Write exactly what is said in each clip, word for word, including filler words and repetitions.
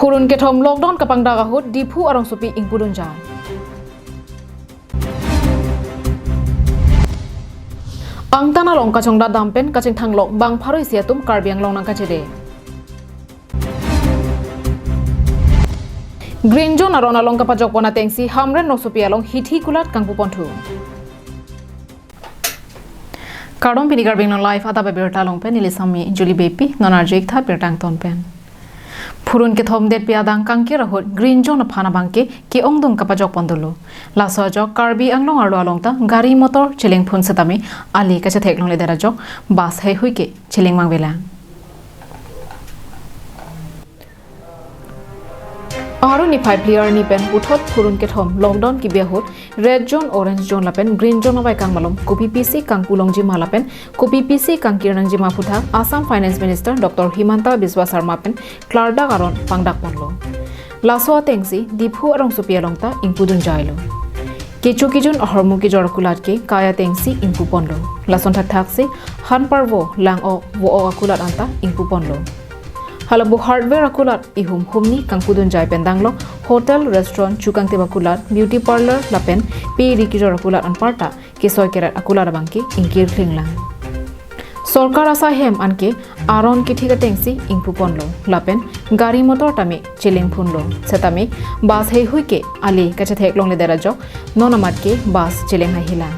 Purun kethom lockdown kapangdak ahut Diphu arongsopi ingpudunjai. Angtan along kachongdat dam pen kachingthang lok bang pharo isi atum Karbi Anglong nangkachede. Green zone aron along kapajokpon atengsi Hamren rongsopi along hithi kulat kangpuponthu. Kardom, pini Karbi Anglong Live adap abirta along pen neli Sami Julie Beypi, non arju-ik tha birta angton pen. Purun kethom detpi adang kangkir ahut green zone aphan abangke ke-ongdung kapajokpon dolo. Laso ajok Karbi Anglong arlo along ta gari motor chelengphun setame ali kachetheklongledet ajok bus heihui ke chelengvangvelang. Aru niphai phli arni pen puthot purun kethom lockdown kibi ahut red zone, orange zone lapen green zone avaikang malom kopi pisi kangpulongjima lapen kopi pisi kangkirnangjima aphuthak Assam Finance Minister Doctor Himanta Biswa Sarma pen klardak aron pangdakponlo. Laso atengsi Diphu arongsopi along ta ingpudunjailo. Kecho kejun ahormu kejor akulat ke kai atengsi ingpuponlo. Lason thakthaksi han parvo lang-ok vo-ok akulat anta ingpuponlo. Halapu hardware akulat ihum humni kangpudunjai pen danglo hotel, restaurant, chukangtip akulat, beauty parlour lapen pe ri kejor akulat anparta kesoi keret akulat abangke ingkirklinglang. Sorkar asai hem anke aron kethik atengsi ingpuponlo lapen gari motor tame chelengphunlo setame bus heihui ke ali kachetheklongledet ajok non amat ke bus chelenghaihilang.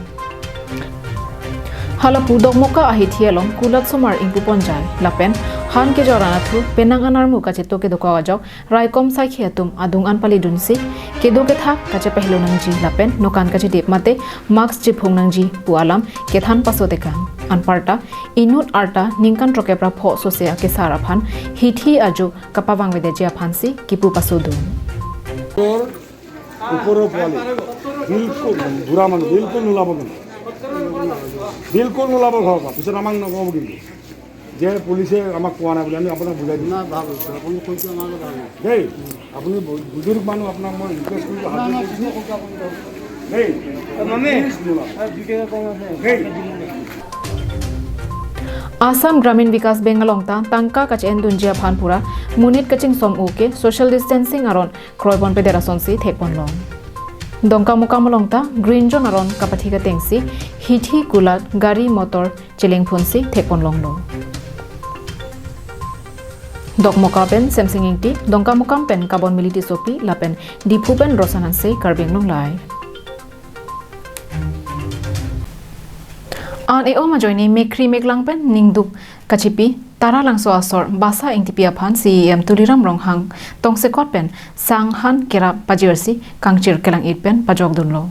Halapu Dokmoka ahithi along kulat somar ingpuponjai lapen han kejor anatthu penang anarmu kacheto kedokok ajok raikom saikhi atum adung an palidunsi kedo kethak kachepahlonangji lapen nokan kachedip mate mask chephungnangji pu alam kethan pasotekang. Anparta inut arta ningkan throkkep ra pho sose akesar aphan hithi ajo kapavangvedetji aphansi kipu pasodun. ওপৰৰ পোৱালি, বিলকুল বুঢ়া মানুহ, বিলকুল নোলাব কিন্তু, বিলকুল নোলাব ঘৰৰ পৰা। পিছত আমাক নক'ব কিন্তু যে পুলিচে আমাক কোৱা নাই বুলি। আমি আপোনাক বুজাই দিম। না, ভাল হৈছে, আপুনি কৈছে, আমাৰ ভাল হৈছে। দেই, আপুনি বু-, বুজুৰ্গ মানুহ, আপোনাক মই ৰিকুৱেষ্ট কৰিছোঁ, হাত জোৰ কৰিছোঁ। দেই, মামি, প্লিজ নোলাব। দেই। Assam Gramin Vikas Bank along ta tangka kache-endunji aphan pura monit kachingsom-o ke social distancing aron kroiponpedet asonsi thekponlong. Dongkamukam along ta green zone aron kapathik atengsi hithi kulat gari motor chelengphunsi thekponlonglo. Dokmoka pen Semsing Ingti, Dongkamukam pen Kabon Mili Tissopi lapen Diphu pen Roshan Hanse, Karbi Anglong Live. An e-om ajoine mekkri meklang pen ningduk kachipi Taralangso asor Basa Ingtipi aphan C E M Tuliram Ronghang tongsekot pen sang han kerap pajirsi kangchir kelang-it pen pajokdunlo.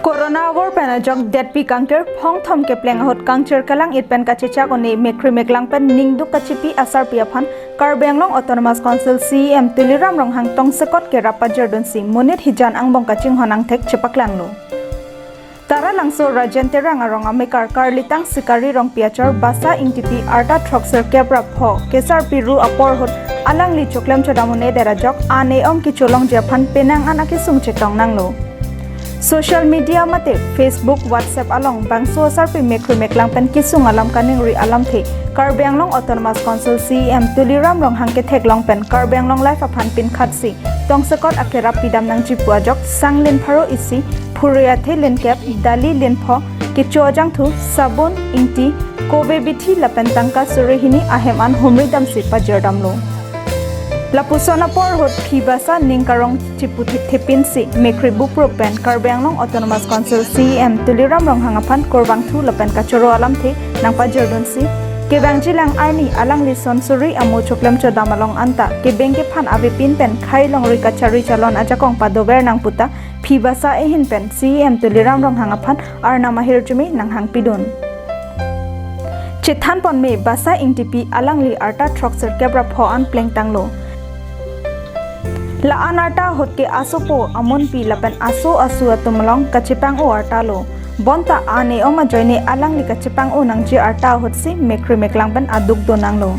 Corona avur pen ajok detpi kangkir phongthom kepleng ahut kangchir kelang-it pen kachechak un-e mekkri meklang pen ningduk kachipi asarpi aphan Karbi Anglong Autonomous Council C E M Tuliram Ronghang tongsekot kerap pajirdunsi monit hijan angbong kachinghon angthek chepaklanglo. Taralangso Rajen Terang arong amekar Karlitang Sikari Rongpi achor Basa Ingtipi arta throksirkep ra pho kesarpi ru apor ahut alangli choklem chodam un-edet ajok an e-om kecholongji aphan penang an akesung chetong nanglo. Social media mate Facebook, WhatsApp along bangso asarpi mekkri meklang pen kesung alam kaningri alamthe Karbi Anglong Autonomous Council C E M Tuliram Ronghang ketheklong pen Karbi Anglong Live aphan pinkhatsi tongsekot akerap pidam nangji pu ajok sang lin pharo isi, phurui athe lin kep, dali lin pho, kecho ajangthu, sabun, ingti, kove bithi lapen tangka suri hini ahem an humri damsi pajirdamlo. Lapuson apor ahut phi basa ning karong chipu thekthepinsi mekkri buprup pen Karbi Anglong Autonomous Council C E M Tuliram Ronghang aphan kurvangthu lapen kachoro alamthe nangpajirdunsi kevangjilang arni alangli son suri amo choklem chodam along anta kebeng kephan avepin pen khai longri kachari chalon ajakong padover nang puta phi basa ehin pen C E M Tuliram Ronghang aphan arnam ahirjume nanghangpidun. Chethanpon me Basa Ingtipi alangli arta throksirkep ra pho an plengtanglo. La-an arta ahut ke asopo amonpi lapen aso asu atum along kachepang-o arta lo. Bonta an e-om ajoine alangli kachepang-o nangji arta ahutsi mekkri meklang pen aduk do nanglo.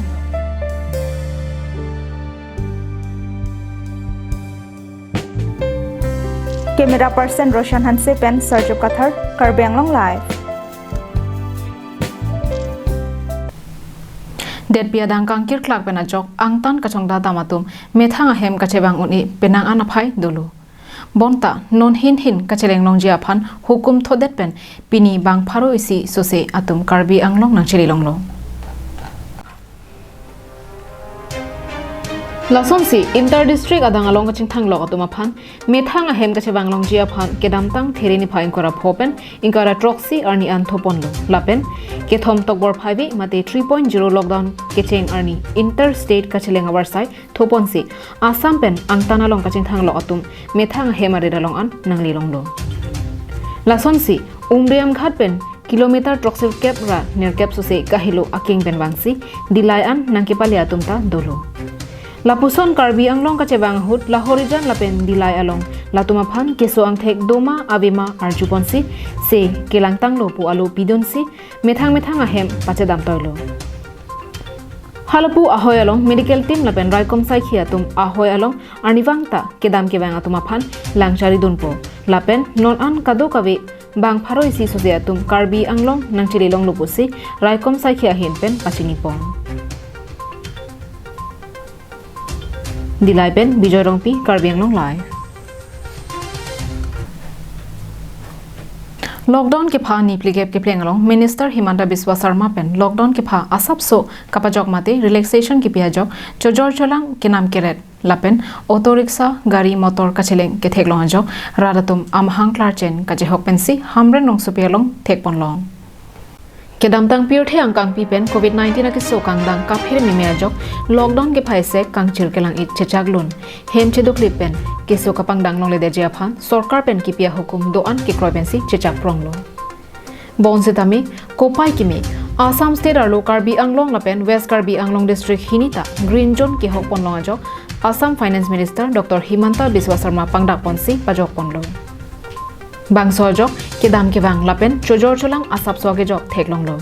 Camera person Roshan Hanse pen Sarjup Kathar, Karbi Anglong Live. Detpi adang kangkirklak pen ajok angtan kachongdadam atum methang ahem kachevang un-e penang an aphai dolo. Bonta non hin hin kacheleng longji aphan hukum thodet pen pini bang pharo isi sose atum Karbi Anglong nangchele longlo. Lasonsi inter district adang along kachingthang lok atum aphan methang ahem kachevang longji aphan kedamtang There niphai ingkoi ra pho pen ingkoi ra throksi arni an thoponlo. Lapen kethom tokbor phaivi mate three point zero lockdown kecheng arni inter state kacheleng avarsai thoponsi Assam pen angtan along kachingthang lok atum methang ahem arit along an nangle longlo. Lasonsi Umriamghat pen kilometer throksi kep ra nerkep sose kahelo akeng pen vangsi Dillai an nangkepale atum ta dolo. Lapuson Karbi Anglong kachevang ahut Lahorijan lapen Dillai along latum aphan keso angthek doma avema arjuponsi se kelangtanglo pu alo pidunsi methang methang ahem pachedam toilo. Halapu ahoi along medical team lapen raikom saikhi atum ahoi along arnivang ta kedam kevang atum aphan lang charidunpo. Lapen non an kadokave bang pharo isi sose atum Karbi Anglong nangchele longlo pusi raikom saikhi ahin pen pachinipon. Dillai pen Bijoy Rongpi, Karbi Anglong Live. Lockdown kepha ni phlikep kepleng along Minister Himanta Biswa Sarma pen lockdown kepha asapso kapajok mate relaxation kipi ajok chojor cholang kenam keret lapen auto rickshaw gari motor kacheleng ketheklong ajok rat atum amahang klarchen kachehok pensi Hamren Rongsopi along thekponlong. Kedamtang pirthe angkangpi pen covid nineteen akeso kangdang kaphir meme ajok lockdown kepha isi kangchir kelang-ik chechak lun hem cheduklip pen keso kapangdang longledetji aphan sorkar pen kipi ahukum do-an kekroi pensi chechak pronglo. Bonsitame kopai kimi Assam State arlo Karbi Anglong lapen West Karbi Anglong District hini ta Green Zone kehokponlong ajok Assam Finance Minister Doctor Himanta Biswa Sarma pangdakponsi pajokponlo. Bangso ajok kedam kevang lapen chojor cholang asapso kejok theklonglo.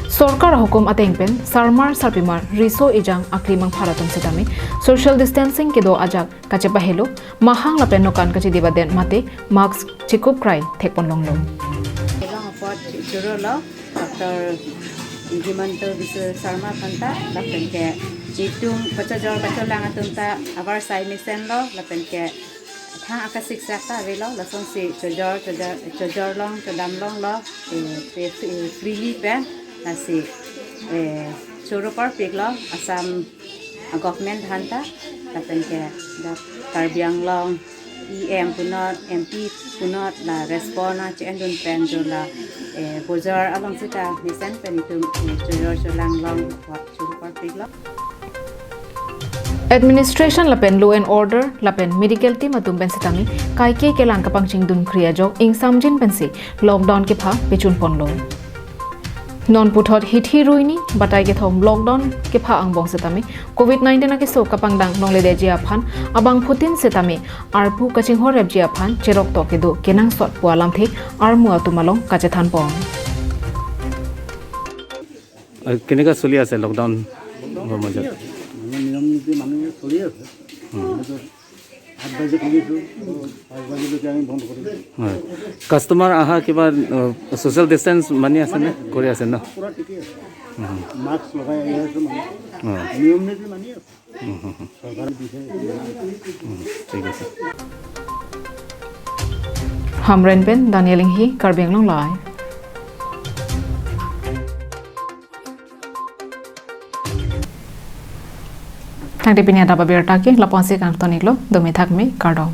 Sorkar ahukum ateng pen sarmar sarpimar riso ejang akli mangphar atum sitame social distancing kedo ajak kachepahelo, mahang lapen nokan kachidip adet mate mask chikup krai thekponlonglo. Long apot churolo Doctor Himanta Biswa Sarma aphanta lapen ke itum kachojor kacholang atum ta avarsai mesenlo lapen ke thang akasiksak ta avelo lasonsi chojor chojor chojor long chodam longlo eh, pe- eh, freely pen lasi eh, choro parpiklo Assam a government aphanta lapen ke dak Karbi Anglong E M punot M P punot la respond a che-endun pen jo la eh, bojar along sita mesen pen itum eh, chojor cholang long apot choro parpiklo. Administration lapen law and order lapen medical team atum pen sitame kaike kelang kapangchingdun kri ajok ingsamjin pensi lockdown kepha pechunponlo. Non puthot hithi ruini batai kethom lockdown kepha angbong sitame covid nineteen akeso kapangdang longledetji aphan abangphutin sitame arpu kachinghorrepji aphan cheroktok kedo kenangsot pu alamthe armu atum along kachethanpon. আহ, কেনেকা চলি আছে lockdown? Lockdown চলি আছে। মানে নিয়ম নীতি মানি চলি আছে। হুম। আঠ বাজি খুলিছোঁ, পাঁচ বাজিলৈকে আমি বন্ধ কৰিম। হয়। কাষ্টমাৰ অহা কিবা ছ'চিয়েল ডিষ্টেঞ্চ মানি আছে নে? কৰি আছে ন? পূৰা ঠিকেই আছে। হুম। মাস্ক লগাই আহি আছে মানুহ। হয়। নিয়ম নীতি মানি আছে। হুম, হুম, হুম। চৰকাৰে দিছে। হুম, ঠিক আছে। Hamren pen Daniel Inghi, Karbi Anglong Live. Tangte pini adap abirta ke lapu-ansi kangton-iklo, dome thakme, kardom.